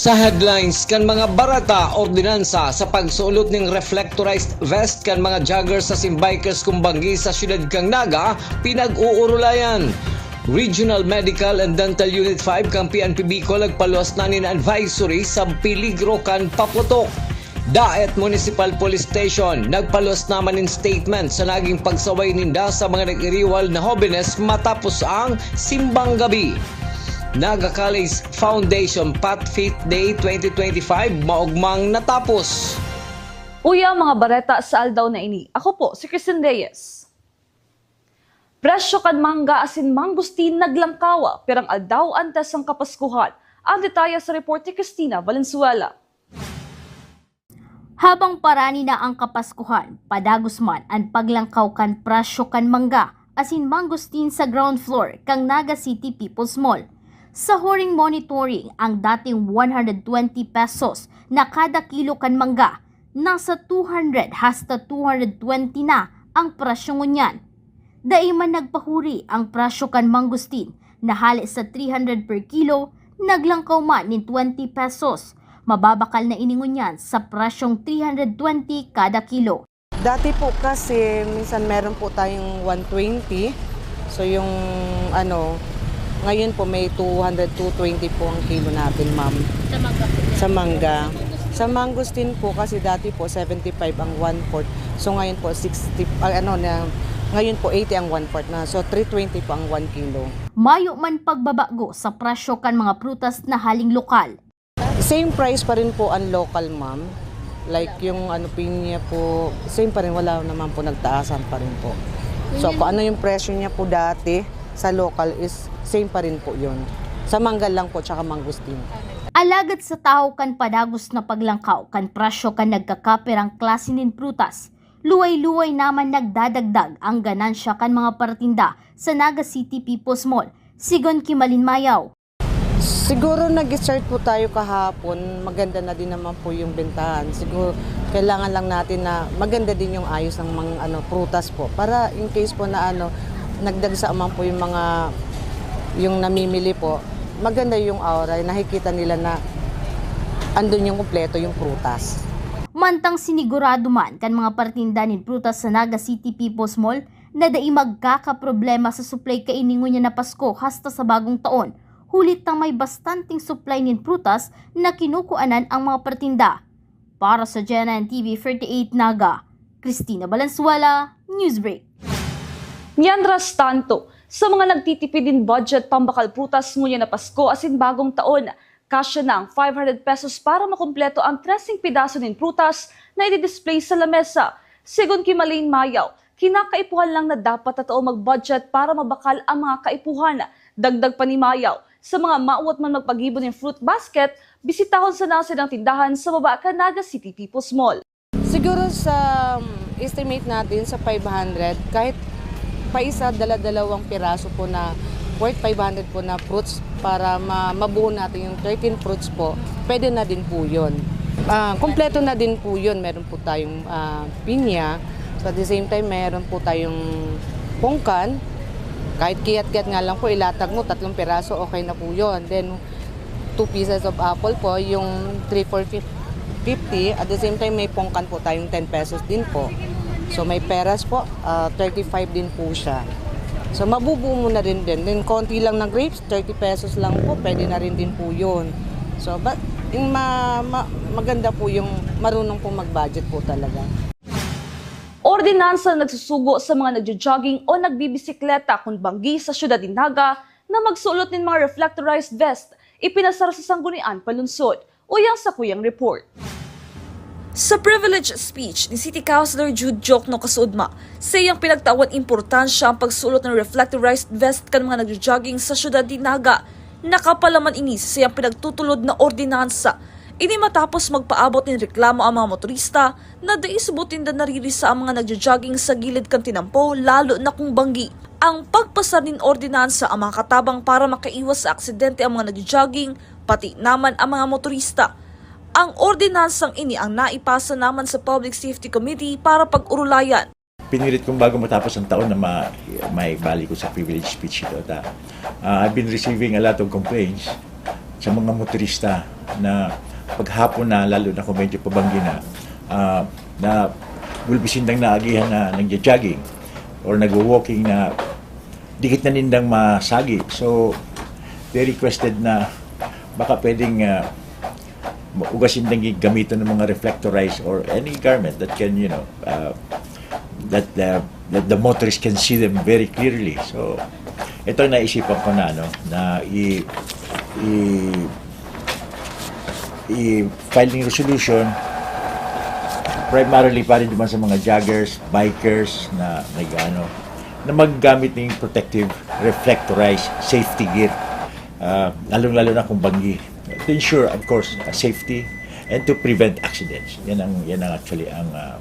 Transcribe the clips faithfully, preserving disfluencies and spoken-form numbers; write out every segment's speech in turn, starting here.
Sa headlines kan mga bareta, ordinansa sa pagsuot nin reflectorized vest kan mga joggers asin bikers kumbanggi sa siyudad kan Naga, pinag-uurulayan. Regional Medical and Dental Unit five kan P N P Bicol nagpaluwas na nin advisory sa peligro kan paputok. Daet Municipal Police Station nagpaluwas naman nin statement sa naging pagsaway ninda sa mga nag-iriwal na hobenes matapos ang simbang gabi. Naga College Foundation Path Fit Day twenty twenty-five maogmang natapos. Uya ang mga bareta sa aldaw na ini. Ako po si Christine Reyes. Presyo kan mangga asin mangosteen naglangkaw pirang aldaw antes ang Kapaskuhan. Ang detalye sa report ni Christina Valenzuela. Habang parani na ang Kapaskuhan, padagos man an paglangkaw kan presyo kan mangga asin mangosteen sa ground floor kan Naga City People's Mall. Sa huring monitoring, ang dating one hundred twenty pesos na kada kilo kan mangga, nasa two hundred hasta two hundred twenty na ang presyo ngunyan. Dai man nagpahuri ang presyo kan mangosteen na hale sa three hundred per kilo, naglangkaw man nin twenty pesos. Mababakal na ini ngunyan sa presyong three hundred twenty kada kilo. Dati po kasi, minsan meron po tayong one twenty. So, yung ano, ngayon po may two hundred, two twenty po ang kilo natin, ma'am. Sa mangga po yan? Sa mangga. Sa mangosteen po kasi dati po seventy-five ang one-fourth. So, ngayon po sixty, ah, ano na, ngayon po eighty ang one-fourth na. So, three twenty po ang one kilo. Mayo man pagbabago sa presyo kan mga prutas na haling lokal. Same price pa rin po ang local, ma'am. Like yung ano, pinya po, same pa rin, wala naman po, nagtaasan pa rin po. So, kung ano yung presyo niya po dati sa local is same pa rin po yun. Sa mangga lang po, tsaka mangosteen. Alagad sa tahaw kan padagos na paglangkaw kan presyo kan nagkakapirang klase nin prutas, luway-luway naman nagdadagdag ang ganansya kan mga paratinda sa Naga City People's Mall, sigon ki Malin Mayaw. Siguro nag-start po tayo kahapon, maganda na din naman po yung bentahan. Siguro kailangan lang natin na maganda din yung ayos ng mga ano, prutas po. Para in case po na ano, nagdagsa man po yung mga, yung namimili po, maganda yung aura, nakikita nila na andun yung kumpleto yung prutas. Mantang sinigurado man kan mga paratinda nin prutas sa Naga City People's Mall na dai magkakaproblema sa supply kaini ngunyan na Pasko hasta sa Bagong Taon, huli ta may bastanteng supply nin prutas na kinukuanan ang mga paratinda. Para sa G N N T V thirty-eight Naga, Christina Valenzuela, Newsbreak. Mientras tanto, sa mga nagtitipid nin budget pambakal prutas ngunyan na Pasko asin Bagong Taon, kasya na ang five hundred pesos para makumpleto ang treseng pedaso nin prutas na i-display sa lamesa. Sigon ki Malin Mayaw, kinakaipuhan lang na dapat na totoo mag-budget para mabakal ang mga kaipuhan. Dagdag pa ni Mayaw, sa mga mawot man magpagibo nin fruit basket, bisitahon sana ang saindang tindahan sa baba kan Naga City People's Mall. Siguro sa, um, estimate natin sa five hundred, kahit pa isa, dala-dalawang piraso po na worth five hundred po na fruits para ma-, mabuo natin yung thirteen fruits po, pwede na din po yun. Ah, kompleto na din po yun. Meron po tayong, ah, pinya. So at the same time, meron po tayong pongkan. Kahit kiyat-kiyat nga lang po, ilatag mo, tatlong piraso, okay na po yun. Then, two pieces of apple po, yung three for fifty. At the same time, may pongkan po tayong ten pesos din po. So, may peras po, ah, thirty-five din po siya. So, mabubuo mo na rin din. Then, konti lang na grapes, thirty pesos lang po, pwede na rin din po yun. So, but, yung ma-, ma-, maganda po yung marunong pong mag-budget po talaga. Ordinansa na nagsusugo sa mga nagjo-jogging o nagbibisikleta kun banggi sa siyudad nin Naga na magsulot nin mga reflectorized vest, ipinasar sa Sangguniang Panlungsod. Uyang sakuyang report. Sa privilege speech ni City Councilor Jude Diokno Kasuodma, sa iyang pinagtawan importansya ang pagsulot ng reflectorized vest kan mga nagjo-jogging sa siyudad nin Naga. Nakapalaman ini sa siyang pinagtutulod na ordinansa. Ini matapos magpaabot nin reklamo ang mga motorista na dai subot ninda naririsa ang mga nagjo-jogging sa gilid kan tinampo, lalo na kung banggi. Ang pagpasar nin ordinansa ang makatabang para makaiwas sa aksidente ang mga nagjo-jogging, pati naman ang mga motorista. Ang ordinansang ini ang naipasa naman sa Public Safety Committee para pag-urulayan. Pinilit kong bago matapos ang taon na ma-, maibalik ko sa privilege speech ito. Ta-, ah, I've been receiving a lot of complaints sa mga motorista na paghapon na, lalo na kung medyo pabanggi na, ah, na gulpi sindang naagihan na nagja-jogging or nagwo-walking na dikit na nindang masagi. So, they requested na baka pwedeng, ah, ugas sindang gamiton ng mga reflectorized or any garment that can, you know, ah, that the, that the motorist can see them very clearly. So, ito ang naisipan ko na, ano, na i-, i-, i-file ng resolution primarily para naman sa mga joggers, bikers na nag-ano, na maggamit ng protective reflectorized safety gear. Ah, lalong-lalo na kung banggi. To ensure, of course, uh, safety and to prevent accidents. Yan ang, yan ang actually ang, ah,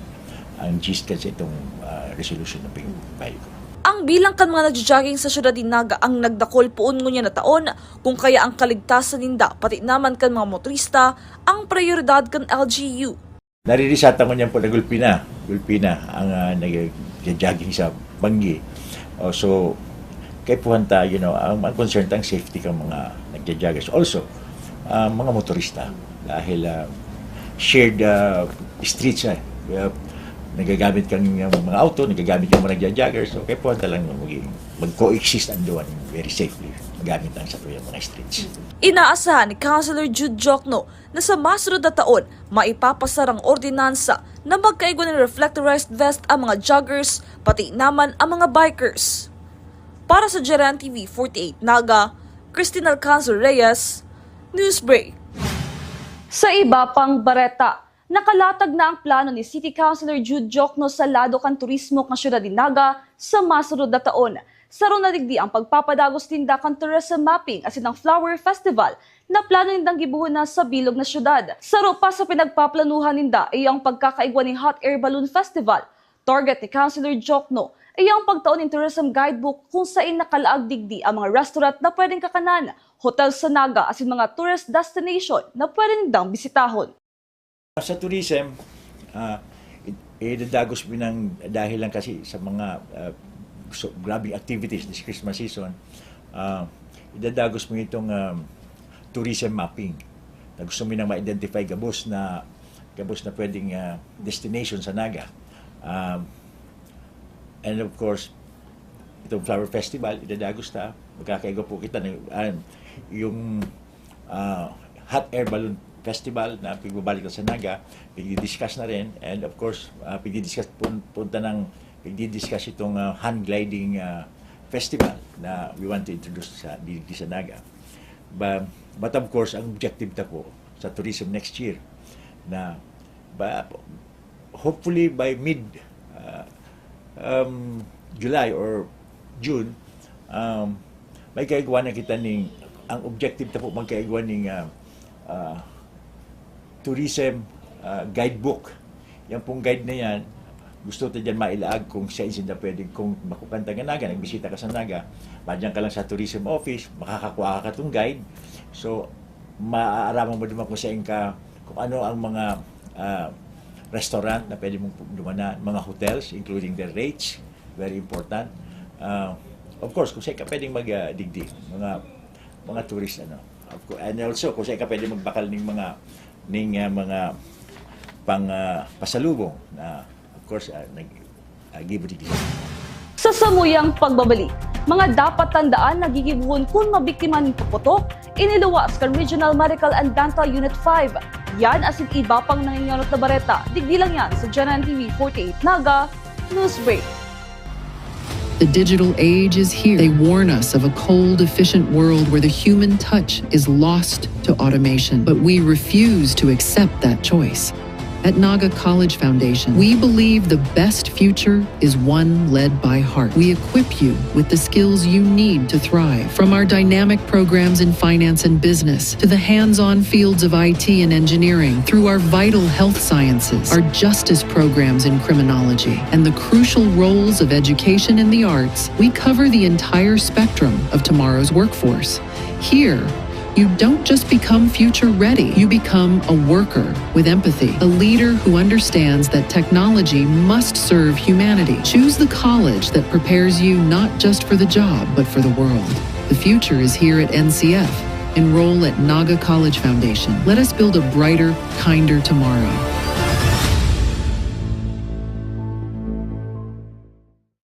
ang gist kan sa itong, ah, resolution na pin-file ko. Ang bilang kan mga nagjo-jogging sa syudad nin Naga ang nagdakol poon ngunyan na taon, kung kaya ang kaligtasan ninda, pati naman kan mga motorista, ang prayoridad kan L G U. Naririsata ngunyan po na gulpi na, gulpi na ang, ah, nagja-jogging sa banggi. Oh, so, kaipuhan ta, you know, ang, ang concern ta ang safety kan mga nagja-joggers. Also, ah, mga motorista. Dahil, ah, shared, ah, streets, eh. Ah, nagagamit kan mga auto, nagagamit kan mga nagja-jogger. So, kaipuhan ta lang maging, mag-coexist ang duwa very safely. Magamit ang satuyang mga streets. Inaasahan ni Councilor Jude Jocno na sa masunod na taon, maipapasar ang ordinansa na magkaigwa nin reflectorized vest ang mga joggers, pati naman ang mga bikers. Para sa Geran T V forty-eight Naga, Christine Alcanzar Reyes, Newsbreak. Sa iba pang bareta, nakalatag na ang plano ni City Councilor Jude Jocno sa lado kan turismo kan syudad nin Naga sa masunod na taon. Saro na digdi ang pagpapadagos ninda kan tourism mapping asin ang flower festival na plano nindang gibohon na sa bilog na syudad. Saro pa sa pinagpaplanuhan ninda iyo ang pagkakaigwa nin Hot Air Balloon Festival. Target ni Councilor Jocno iyo ang pagtao nin tourism guidebook kung saen nakalaag digdi ang mga restaurant na pwedeng kakanan, hotel sa Naga asin mga tourist destination na pwede nindang bisitahon. Sa tourism, ah, i-, idadagos mi ng, dahil lang kasi sa mga, ah, so, grabing activities this Christmas season, ah, idadagos mi itong, um, tourism mapping. Na gusto mi nang ma-identify gabos na, gabos na pwedeng, ah, destination sa Naga. Um, and of course, itong flower festival, idadagos ta. Magkakaigwa po kita ng, ah, yung, ah, hot air balloon festival na pigbabalik na sa Naga, pigdi-discuss na rin. And of course, ah, pigdi-discuss pun-, punta ng, pigdi-discuss itong, ah, hang gliding, ah, festival na we want to introduce sa, di, di sa Naga. Ba-, but of course, ang objective ta po sa tourism next year na ba, hopefully by mid, ah, um, July or June, um, magkaigwa na kita ning, ang objective ta po magkaigwa ning, ah, ah, tourism, ah, guidebook. Yan pong guide na yan, gusto ta diyan mailaag kung saen sinda pwede, kung makukuha ta kan Naga, nagbisita ka sa Naga, madyan ka lang sa tourism office, makakakuha ka katong guide. So, maaaraman mo naman kung saen ka, kung ano ang mga, ah, restaurant na pwede mong dumana, mga hotels, including their rates, very important. Ah, of course, kung saen ka pwedeng mag, ah, digdi, mga, mga tourist, ano. Of course, and also, kung saen ka pwede magbakal ning mga, ning, ah, mga pang, ah, pasalubong na, of course, ah, nag, ah, gibo digdi. Sa samuyang pagbabalik, mga dapat tandaan na gigibohon kun mabiktima nin puputok, iniluwas kan Regional Medical and Dental Unit five. Yan asin iba pang nangingenot na bareta, digdi lang yan sa Geran T V forty-eight Naga, Newsbreak. The digital age is here. They warn us of a cold, efficient world where the human touch is lost to automation, but we refuse to accept that choice. At Naga College Foundation, we believe the best future is one led by heart. We equip you with the skills you need to thrive. From our dynamic programs in finance and business to the hands on fields of I T and engineering, through our vital health sciences, our justice programs in criminology, and the crucial roles of education and the arts, we cover the entire spectrum of tomorrow's workforce. Here, you don't just become future ready, you become a worker with empathy, a leader who understands that technology must serve humanity. Choose the college that prepares you not just for the job, but for the world. The future is here at N C F. Enroll at Naga College Foundation. Let us build a brighter, kinder tomorrow.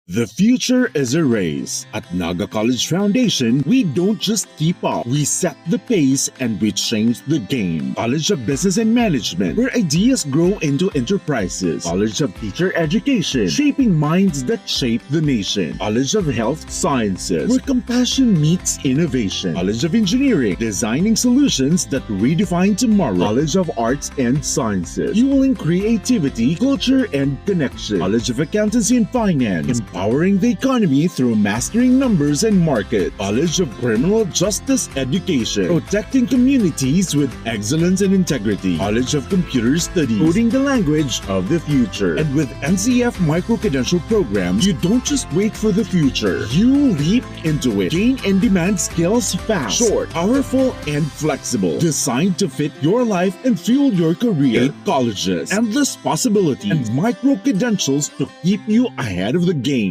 The future is a race. At Naga College Foundation, we don't just keep up, we set the pace and we change the game. College of Business and Management, where ideas grow into enterprises. College of Teacher Education, shaping minds that shape the nation. College of Health Sciences, where compassion meets innovation. College of Engineering, designing solutions that redefine tomorrow. College of Arts and Sciences, fueling creativity, culture, and connection. College of Accountancy and Finance, empowering the economy through mastering numbers and market. College of Criminal Justice Education, protecting communities with excellence and integrity. College of Computer Studies, coding the language of the future. And with N C F micro-credential programs, you don't just wait for the future. You leap into it. Gain in-demand skills fast, short, powerful, and flexible. Designed to fit your life and fuel your career. Eight colleges, endless possibilities, and micro-credentials to keep you ahead of the game.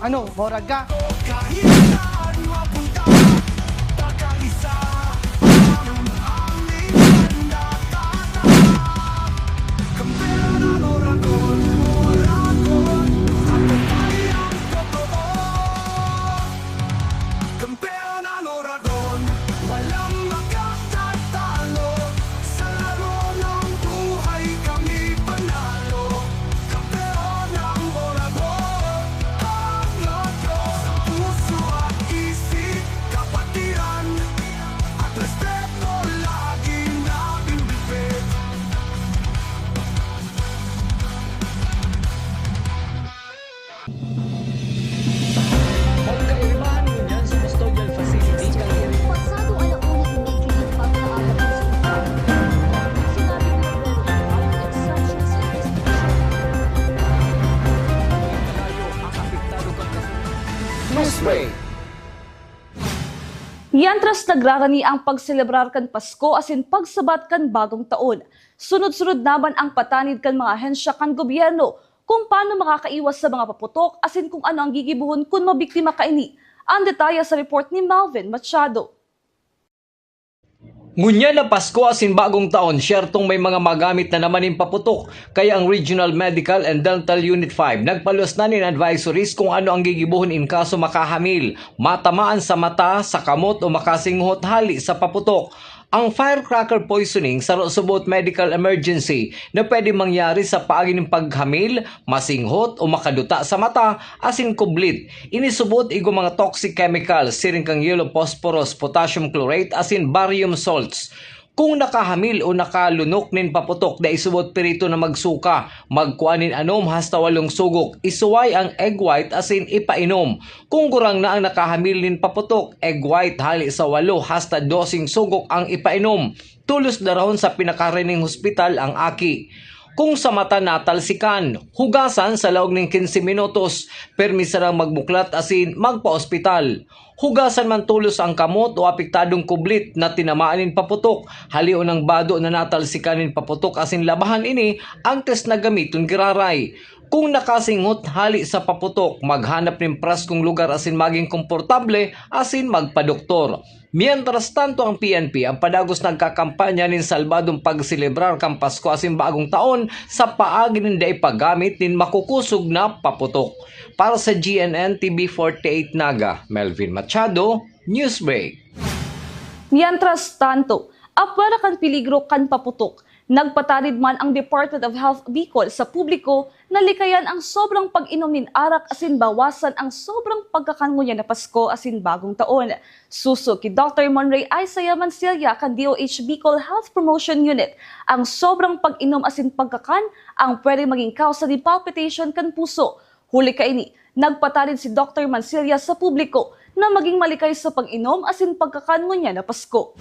Ano, morag ka? Kampeon ang Oragon, Oragon, ako pa rin ang totoo. Kampeon ang Oragon, walang makatatalo. Sa laro ng buhay kami panalo. Kampeon ang Oragon, ang lotto. Sa puso at isip, kapatiran at respeto laging nabibitbit. Magkairibahan ngunyan sa custodial facility kan Pasado alauna ini kining pagkaagap sa ospital. Sinabi ni Roberto ang instruction sa investigation. Malayo ang apektado kan kaso. Newsbreak. Mientras nagrarani ang pagselebrar kan Pasko asin pagsabat kan Bagong Taon, sunod-sunod naman ang patanid kan mga ahensya kan gobyerno kung paano makakaiwas sa mga paputok asin kung ano ang gigibohon kun mabiktima kaini. Ang detalye sa report ni Melvin Machado. Ngunyan na Pasko asin Bagong Taon, syertong may mga magamit na naman nin paputok, kaya ang Regional Medical and Dental Unit five nagpaluwas na nin advisories kung ano ang gigibohon in kaso makahamil, matamaan sa mata, sa kamot o makasinghot hali sa paputok. Ang firecracker poisoning saro subot medical emergency na pwede mangyari sa paagi nin paghamil, masinghot o makaduta sa mata asin kublit. Ini subot igwa mga toxic chemicals, siring kan yellow phosphorus, potassium chlorate asin barium salts. Kung nakahamil o nakalunok nin paputok, dai subot pirito na magsuka. Magkua nin anom hasta walong sugok, isuway ang egg white asin ipainom. Kung gurang na ang nakahamil nin paputok, egg white hali sa walo hasta doseng sugok ang ipainom. Tolos darahon sa pinakaharining hospital ang aki. Kung sa mata natalsikan, hugasan sa laog nin quince minutos, permi sarang magbuklat asin magpa-ospital. Hugasan man tolos ang kamot o apektadong kublit na tinamaan nin paputok, halion ang bado na natalsikan nin paputok asin labahan ini antes na gamiton giraray. Kung nakasinghot hali sa paputok, maghanap nin praskong lugar asin magin komportable asin magpadoktor. Mientras tanto, ang P N P ang padagos nagkakampanya nin salbadong pagselebrar kan Pasko asin Bagong Taon sa paagi nin dai paggamit nin makukosog na paputok. Para sa G N N T V forty-eight Naga, Melvin Machado, Newsbreak. Mientras tanto, apwera kan peligro kan paputok, nagpatarid man ang Department of Health Bicol sa publiko na likayan ang sobrang pag-inom nin arak asin bawasan ang sobrang pagkakan ngunyan na Pasko asin Bagong Taon. Suso ki Doctor Monray Isaiah Mansilla kan D O H Bicol Health Promotion Unit, ang sobrang pag-inom asin pagkakan ang pwede magin kausa nin palpitation kan puso. Huli kaini, nagpatarid si Doctor Mansilla sa publiko na magin malikay sa pag-inom asin pagkakan ngunyan na Pasko.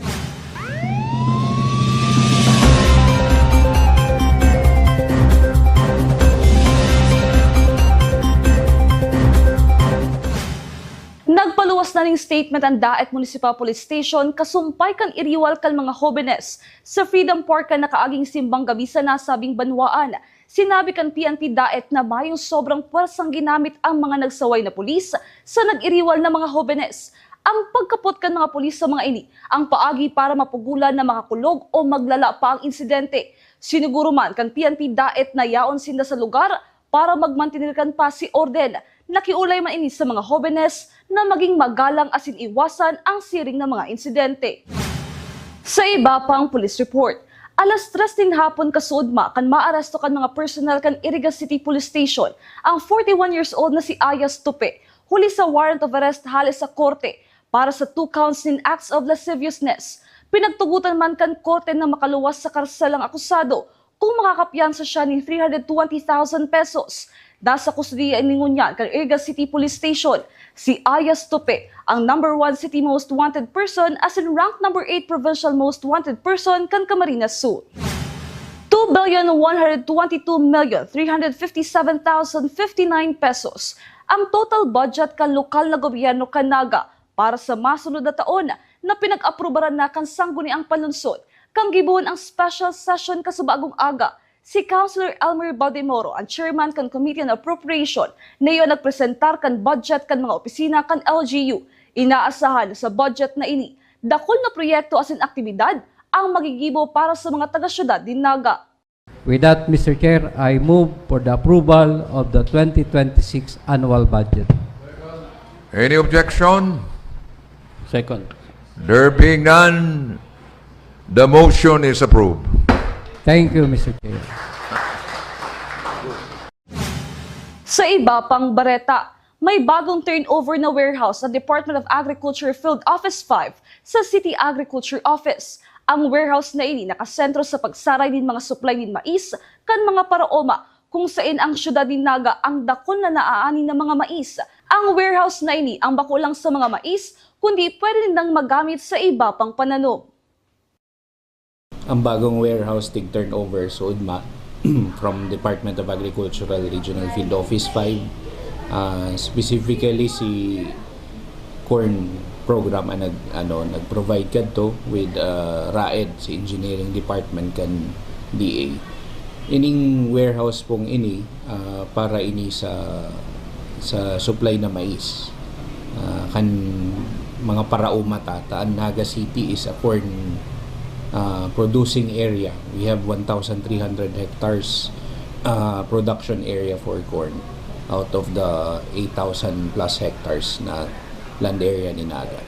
Nagpalo- Luwas na ning statement ang Daet Municipal Police Station kasumpay kan iriwal kan mga hobenes sa Freedom Park kan nakaaging simbang gabi sa nasabing banwaan. Sinabi kan P N P Daet na mayong sobrang pwersang ginamit ang mga nagsaway na pulis sa nag-iriwal na mga hobenes. Ang pagkapot kan mga pulis sa mga ini ang paagi para mapugulan na makakulog o maglala pa ang insidente. Siniguro man kan P N P Daet na yaon sinda sa lugar para magmantener kan pas y orden. Nakiolay man ini sa mga hobenes na maging magalang asin iwasan ang siring na mga insidente. Sa iba pang police report, alas tres nin hapon kasuodma kan maaresto kan mga personnel kan Iriga City Police Station ang forty-one years old na si Ayas Tupe, huli sa warrant of arrest hale sa korte para sa two counts nin acts of lasciviousness. Pinagtugotan man kan korte na makaluwas sa karsel ang akusado kung makakapiyansa siya nin three hundred twenty thousand pesos. Nasa kustodiya ini ngunyan kan Iriga City Police Station si Ayas Tupe, ang number one city most wanted person asin rank number eight provincial most wanted person kan Camarines Sur. Two billion one hundred twenty-two million three hundred fifty-seven thousand fifty-nine pesos ang total budget kan lokal na gobyerno kan Naga para sa masunod na taon na pinag-aprubaran na kan Sangguniang Panlungsod kan gibohon ang special session kasubagong aga. Si Councilor Elmer Baldemoro, ang chairman kan Committee on Appropriation, na iyo nagpresentar kan budget kan mga opisina kan L G U. Inaasahan na sa budget na ini, dakul na proyekto asin aktibidad ang magigibo para sa mga taga-syudad nin Naga. With that, Mister Chair, I move for the approval of the twenty twenty-six annual budget. Any objection? Second. There being none, the motion is approved. Thank you, Mister Chair. Sa iba pang bareta, may bagong turnover na warehouse sa Department of Agriculture Field Office five sa City Agriculture Office. Ang warehouse na ini nakasentro sa pagsaray nin mga supply nin mais kan mga paraoma, kung saen ang syudad nin Naga ang dakul na naaani na mga mais. Ang warehouse na ini ang bako lang sa mga mais, kundi pwede nindang magamit sa iba pang pananom. Ang bagong warehouse tig-turnover sa Udma from Department of Agricultural Regional Field Office five, ah, specifically si corn program ang nag-, ano, nag-provide kadto with, ah, RAED, si engineering department kan D A. Ining warehouse pong ini, ah, para ini sa, sa supply na mais, ah, kan mga paraoma ta, ta an Naga City is a corn, ah, producing area. We have one thousand three hundred hectares, ah, production area for corn out of the eight thousand plus hectares na land area ni Naga.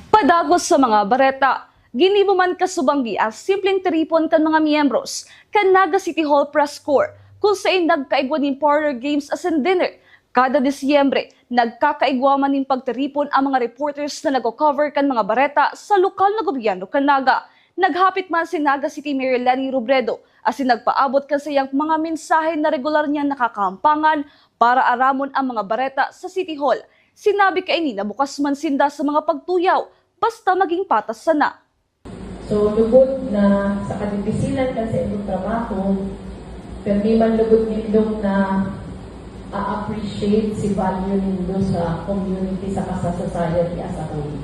Padagos sa mga bareta, ginibo man kasubanggi ang simpleng tiripon kan mga miyembros kan Naga City Hall Press Corps, kung saen nagkaigwa nin parlor games asin dinner. Kada Disyembre, nagkakaigwa man nin pagtiripon ang mga reporters na nagko-cover kan mga bareta sa lokal na gobyerno kan Naga. Naghapit man si Naga City Mayor Leni Robredo asin nagpaabot kan saiyang mga mensahe na regular niyang nakakahampangan para aramon ang mga bareta sa City Hall. Sinabi kaini na bukas man sinda sa mga pagtuyaw, basta maging patas sana. So, lugod na sa kadipisilan kan saindong trabaho, pirmi man lugod nindong na-appreciate si value nindo sa community saka sa society as a whole.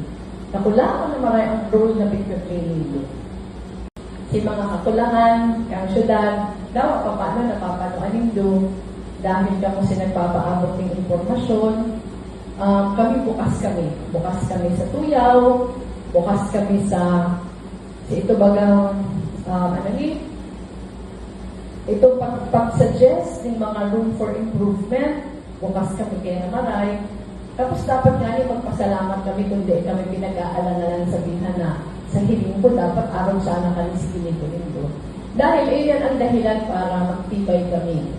Dakula na maray ang role na pigpe-play nindo. Si mga kakulangan, ang syudad, dawa pa paano napapanoan nindo, dahil kamo si nagpapaabot ning impormasyon. Um, kami, bukas kami. Bukas kami sa tuyaw, bukas kami sa, sa ito bagang, um, ano ni? Itong pag-, pag-suggest ng mga room for improvement, bukas kami kaya na maray. Tapos dapat nga ni magpasalamat kami kung di kami pinag-aalangalan sabihan na sa hiling ko dapat arog sana kami sa ginibo nindo. Dahil iyan ang dahilan para magtibay kami.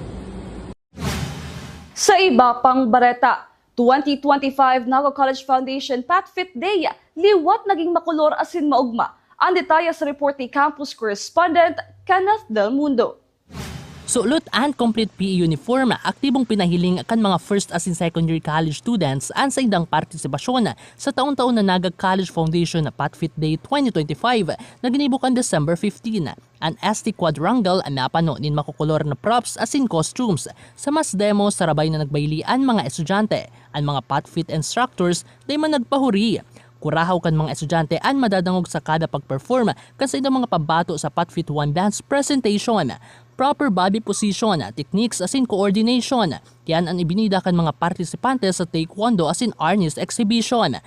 Sa iba pang bareta, twenty twenty-five Naga College Foundation Pathfit Day, liwat naging makolor asin maogma. Ang detalye sa report ni campus correspondent Kenneth Del Mundo. Sulot an complete P E uniform, aktibong pinahiling kan mga first asin second year college students an saindang partisipasyon sa taon-taon na Naga College Foundation Patfit Day twenty twenty-five na ginibo kan December fifteen. An S T Quadrangle an napano nin makukulor na props asin costumes. Sa mass demo, sarabay na nagbaili an mga estudyante. An mga Patfit instructors dai man nagpahuri. Kurahaw kan mga estudyante an madadangog sa kada pag-perform kan saindang mga pambato sa Patfit One Dance Presentation. Proper body position, techniques asin coordination, yan an ibinida kan mga partisipante sa Taekwondo asin Arnis Exhibition.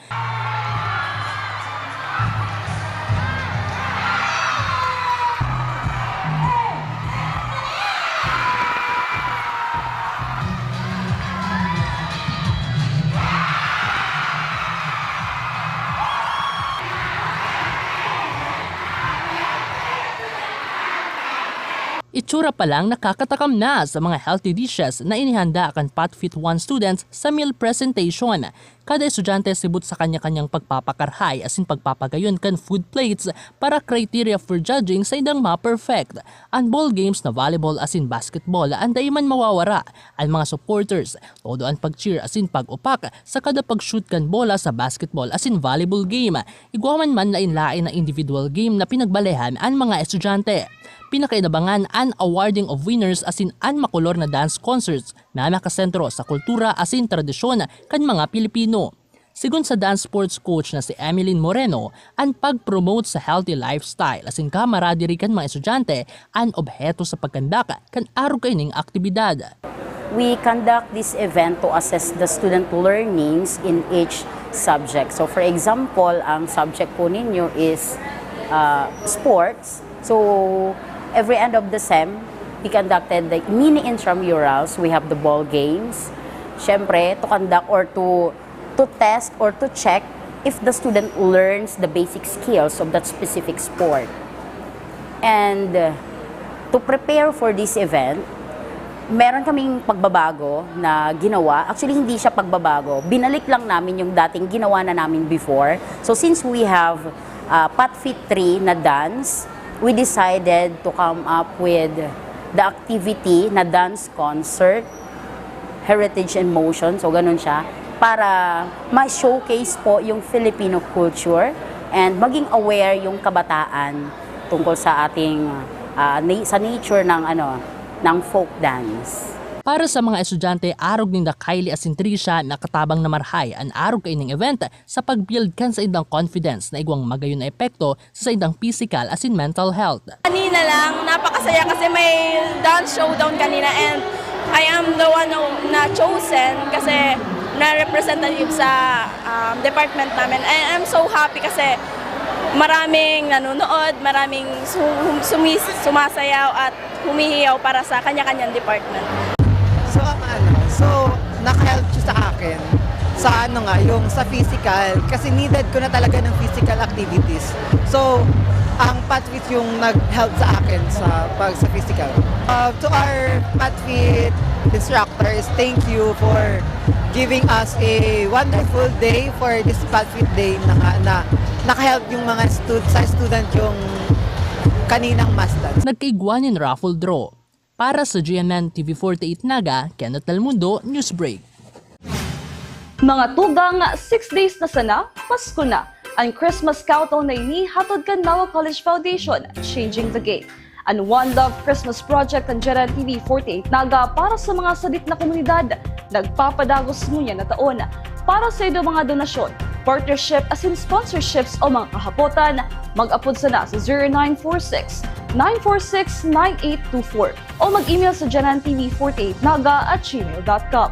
Itsura pa lang nakakatakam na sa mga healthy dishes na inihanda kan Patfit One students sa meal presentation. Kada estudyante sibot sa kanya-kanyang pagpapakarahay asin pagpapagayon kan food plates para criteria for judging saindang ma-perfect. An ball games na volleyball asin basketball an dai man mawawara. An mga supporters, todo an pag-cheer asin pag-upak sa kada pag-shoot kan bola sa basketball asin volleyball game. Igwa man man lain-lain na individual game na pinagbalehan an mga estudyante. Pinakainabangan an awarding of winners asin an makolor na dance concerts na nakasentro sa kultura asin tradisyon kan mga Pilipino. Sigon sa dance sports coach na si Emeline Moreno, an pag-promote sa healthy lifestyle asin camaraderie kan mga estudyante an obheto sa pagkandak kan arog kaining aktibidad. We conduct this event to assess the student learnings in each subject. So for example, ang subject po ninyo is uh, sports. So every end of the sem, we conducted the mini intramurals. We have the ball games. Siyempre, to conduct or to to test or to check if the student learns the basic skills of that specific sport. And uh, to prepare for this event, meron kaming pagbabago na ginawa. Actually, hindi siya pagbabago. Binalik lang namin yung dating ginawa na namin before. So since we have uh, Patfit three na dance, we decided to come up with the activity na dance concert, Heritage in Motion, so ganun siya, para ma-showcase po yung Filipino culture and maging aware yung kabataan tungkol sa ating uh, sa nature ng ano ng folk dance. Para sa mga estudyante, arog ninda Kylie asin Trisha nakatabang na marahay an arog kaining event sa pag-build kan saindang confidence na igwang magayon na epekto sa saindang pisikal asin mental health. Kanina lang, napakasaya kasi may dance showdown kanina and I am the one na chosen kasi na representative sa um, department namin. And I'm so happy kasi maraming nanonood, maraming sumis sumasayaw at humihiyaw para sa kanya-kanyang department. So, ang ano, so, naka-help siya sa akin sa ano nga, yung sa physical, kasi needed ko na talaga ng physical activities. So, ang Patfit yung nag-help sa akin sa pag sa physical. Uh, to our Patfit instructors, thank you for giving us a wonderful day for this Patfit day na, na naka-help yung mga stud sa student yung kaninang mass dance. Nagkaigwa nin raffle draw. Para sa G M N T V forty-eight Naga, Kenneth Del Mundo, Newsbreak. Mga tugang, six days na sana, Pasko na. An Christmas Countdown na ini hatod kan Nawa College Foundation, Changing the Game. An One Love Christmas Project kan General T V forty-eight Naga para sa mga sadit na komunidad, nagpapadagos ngunyan na taon. Para sa inyong mga donasyon, partnership asin sponsorships o mga kahapotan, mag-apod sana sa zero nine four six, nine four six, nine eight two four o mag-email sa janantv forty-eight naga at gmail dot com.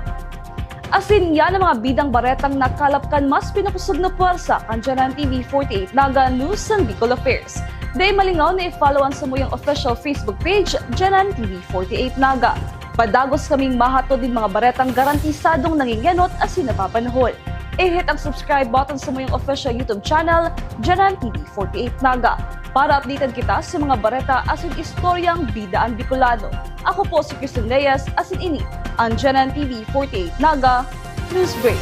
Asin yan ang mga bidang baretang nakalap kan mas pinakusog na pwersa kan Janan T V forty-eight Naga News and Bicol Affairs. Dai malingaw na i-follow an samuyang official Facebook page, Janan T V forty-eight Naga. Padagos kaming mahatod nin mga baretang garantisadong nangingenot asin napapanahon. I-hit ang subscribe button sa samuyang official YouTube channel, Janan T V forty-eight Naga, para updated kita sa mga bareta asin istoryang bida an Bicolano. Ako po si Kristen Reyes, asin ini ang Janan T V forty-eight Naga News Break.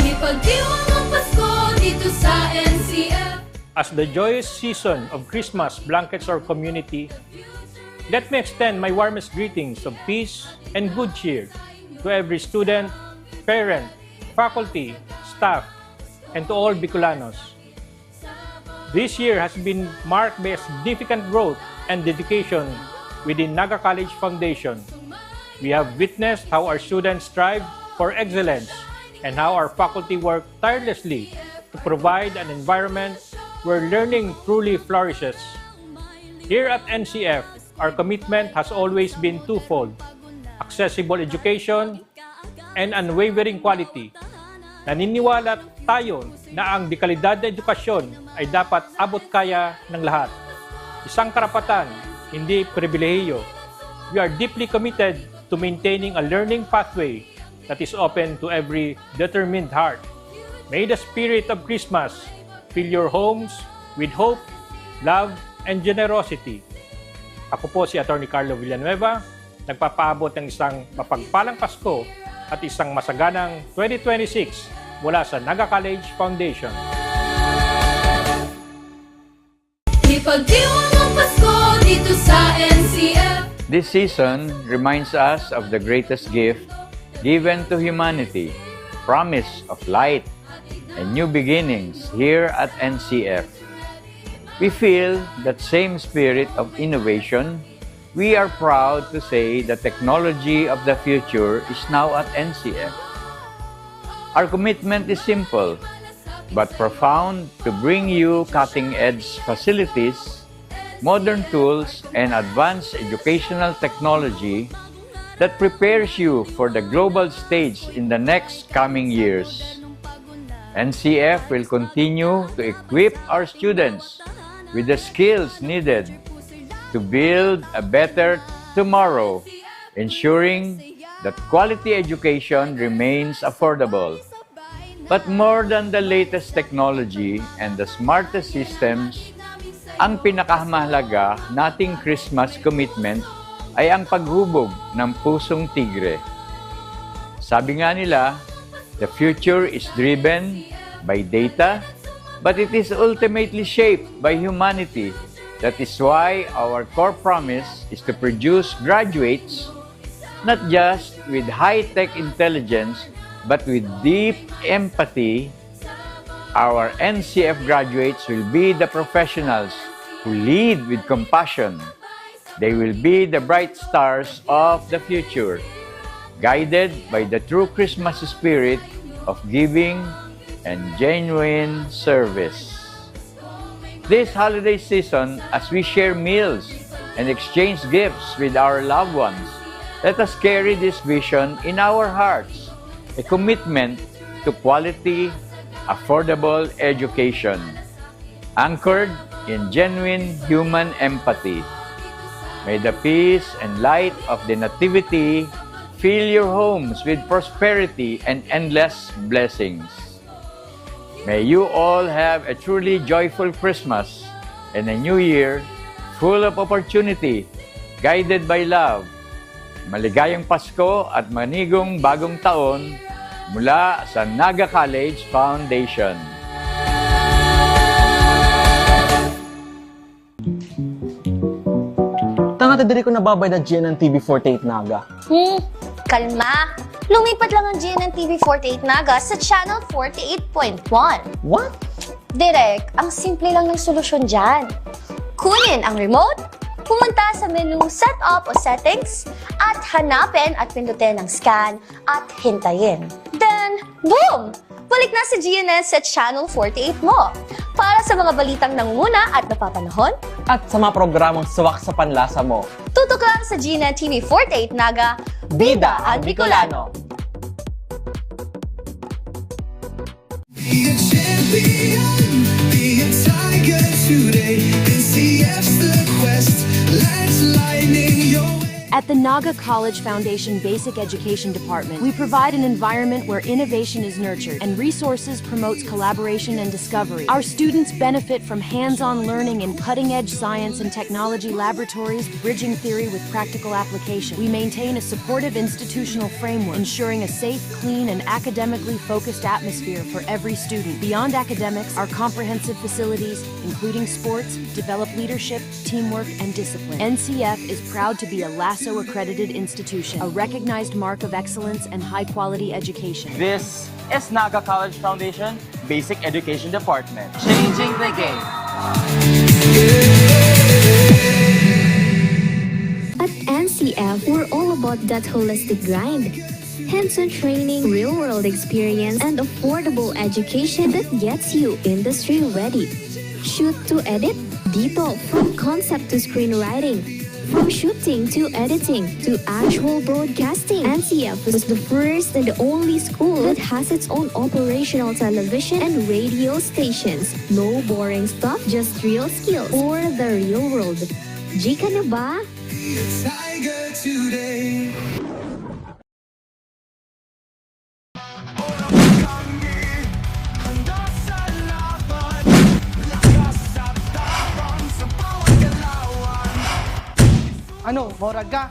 Ipagdiwang ang Pasko dito sa N C F. As the joyous season of Christmas blankets our community, Let me extend my warmest greetings of peace and good cheer to every student, parent, faculty, staff, and to all Bicolanos. This year has been marked by a significant growth and dedication within Naga College Foundation. We have witnessed how our students strive for excellence and how our faculty work tirelessly to provide an environment where learning truly flourishes. Here at N C F, our commitment has always been twofold: accessible education and unwavering quality. Naniniwala tayo na ang dekalidad na edukasyon ay dapat abot kaya ng lahat. Isang karapatan, hindi pribilehiyo. We are deeply committed to maintaining a learning pathway that is open to every determined heart. May the spirit of Christmas fill your homes with hope, love, and generosity. Ako po si Attorney Carlo Villanueva, nagpapaabot ng isang mapagpalang Pasko at isang masaganang twenty twenty-six mula sa Naga College Foundation. Ipagdiwang ang Pasko dito sa N C F. This season reminds us of the greatest gift given to humanity, promise of light and new beginnings here at N C F. We feel that same spirit of innovation. We are proud to say the technology of the future is now at N C F. Our commitment is simple but profound: to bring you cutting-edge facilities, modern tools, and advanced educational technology that prepares you for the global stage in the next coming years. N C F will continue to equip our students with the skills needed to build a better tomorrow, ensuring that quality education remains affordable. But more than the latest technology and the smartest systems, ang pinakamahalaga nating Christmas commitment ay ang paghubog ng pusong tigre. Sabi nga nila, the future is driven by data, but it is ultimately shaped by humanity. That is why our core promise is to produce graduates not just with high-tech intelligence but with deep empathy. Our N C F graduates will be the professionals who lead with compassion. They will be the bright stars of the future, guided by the true Christmas spirit of giving and genuine service. This holiday season, as we share meals and exchange gifts with our loved ones, let us carry this vision in our hearts, a commitment to quality, affordable education, anchored in genuine human empathy. May the peace and light of the Nativity fill your homes with prosperity and endless blessings. May you all have a truly joyful Christmas and a New Year full of opportunity, guided by love. Maligayang Pasko at manigong bagong taon mula sa Naga College Foundation. Tanga ta diri ko nababayad na G N N T V forty-eight Naga. Hmm, kalma. Lumipat lang ang G N N T V forty-eight Naga sa Channel forty-eight point one. What? Direk, ang simple lang ng solusyon dyan. Kunin ang remote, pumunta sa menu Setup o Settings, at hanapin at pindutin ang scan at hintayin. Then, boom! Balik na si G N N sa Channel forty-eight mo. Para sa mga balitang nangunguna at napapanahon, At sa mga programang suwak sa panlasa mo. Tutok lang sa G N N T V forty-eight Naga, Bida ang Bicolano. Be a champion, be a tiger today. N C F's the quest, let's lightning your way. At the Naga College Foundation Basic Education Department, we provide an environment where innovation is nurtured and resources promotes collaboration and discovery. Our students benefit from hands-on learning in cutting-edge science and technology laboratories, bridging theory with practical application. We maintain a supportive institutional framework, ensuring a safe, clean, and academically focused atmosphere for every student. Beyond academics, our comprehensive facilities, including sports, develop leadership, teamwork, and discipline. N C F is proud to be a LASO accredited institution, a recognized mark of excellence and high-quality education. This is Naga College Foundation Basic Education Department. Changing the game. At N C F, we're all about that holistic grind. Hands-on training, real-world experience, and affordable education that gets you industry-ready. Shoot to edit, Dito, from concept to screenwriting, from shooting to editing to actual broadcasting, N C F was the first and only school that has its own operational television and radio stations. No boring stuff, just real skills for the real world. G ka na ba? Tiger today. Ano, morag ka?